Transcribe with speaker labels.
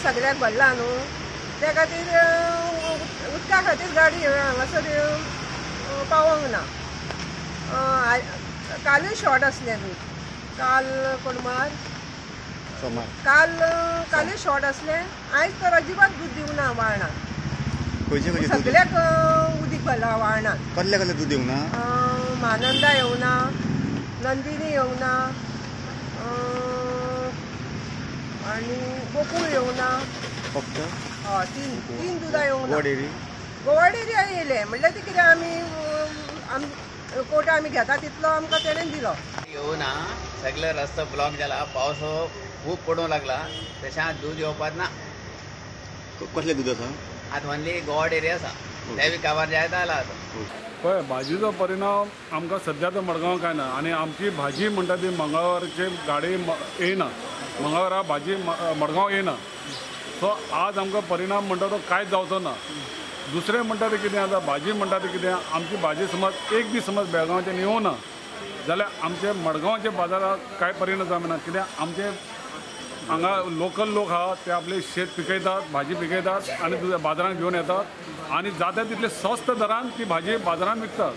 Speaker 1: सगळ्याक भरला न्हू, त्या खातीर उदका खातीर गाडी हांगासर पावोंक ना. कालूय शॉर्ट आसलें दूद, काल कोणमार काल कालूय शॉर्ट आसलें. आयज तर अजिबात दूद दिवना वाळणाक, सगळ्याक उदीक भरला वाळणाक.
Speaker 2: कसले कसले दूद येवना?
Speaker 1: महानंदा येवना, नंदिनी येवना, आनी गोकूळ येवना.
Speaker 2: फक्त
Speaker 1: हय तीन तीन दुदां येवना.
Speaker 2: गोवा डेअरी,
Speaker 1: गोवा डेअरी येयलें म्हणल्यार ती कितें आमी कोटा आमी घेता तितलो आमकां तेणेन दिलो.
Speaker 3: येवना, सगळे रस्तो ब्लॉक जाला, पावस खूब पडूंक लागला, तशें दूद येवपाक ना.
Speaker 2: कसलें दूद आसा?
Speaker 3: आतां ओन्ली गोवा डेअरी आसा, ते बी काबार जायत आयला आतां.
Speaker 4: पळय, भाजयेचो परिणाम आमकां सद्या तर मडगांव कांय ना. आनी आमची भाजी म्हणटा ती मंगळवारची गाडी येयना, मंगळवारा भाजी मडगांव येयना. सो आज आमकां परिणाम म्हणटा तो कांयच जावचो ना. दुसरें म्हणटा तें कितें आसा, भाजी म्हणटा तें कितें, आमची भाजी समज एक दीस समज बेळगांवच्यान येवना जाल्यार आमचे मडगांवच्या बाजाराक कांय परिणाम जावना. कित्याक आमचे हांगा लोकल लोक आहा ते आपले शेत पिकयतात, भाजी पिकयतात आनी बाजारांत घेवन येतात आनी जाता तितले स्वस्त दरान ती भाजी बाजारांत विकतात.